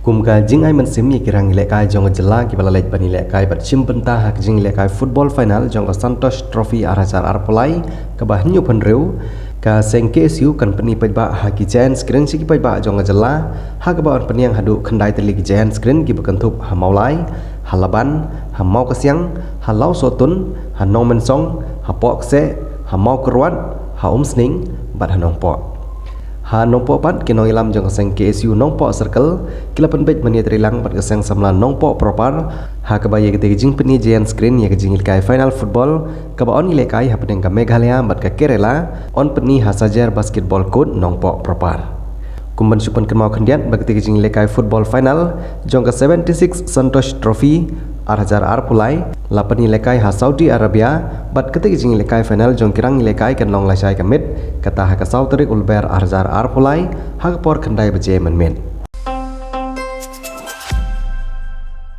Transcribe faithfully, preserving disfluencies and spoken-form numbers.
Kum ka jingai mynsiem ïa ki rangïalehkai jong ka jylla kiba la leit ban ïalehkai bad shim bynta ha ka jingïalehkai football final jong ka Santosh Trophy ar hajar arphew lai kaba hynñiewphew hynriew, ka seng K S U kan pyni paidbah ha ki giant screen sha ki paidbah jong ka jylla, ha kaba yn pynïang haduh khyndai tylli ki giant screen kiba kynthup ha Mawlai, ha Laban, ha Mawkasiang, ha Lawsohtun, ha Nongmensong, ha Pohkseh, ha Mawkyrwat, ha Umsning bad ha Nongpoh. Ha Nongpoh pat, ki nongïalam jong ka seng K S U Nongpoh Circle ki la pynbeit ban ïatreilang bad ka seng samla Nongpoh Proper, ha kaba ïa katei ka jingpyni giant screen ïa ka jingïalehkai final football kaba yn ïalehkai hapdeng ka Meghalaya bad ka Kerala, yn pyni ha Sajer Basketball Court, Nongpoh Proper. Kum ban shu pynkynmaw khyndiat ba katei ka jingïalehkai football final jong ka seventy-six Santosh Trophy ar hajar arphew lai la pynïalehkai ha Saudi Arabia, bad katei ka jingïalehkai final jong ki rangïalehkai kan long lashai ka miet, kata ha ka saw tarik u Lber ar hajar arphew lai, ha ka por khyndai baje mynmiet.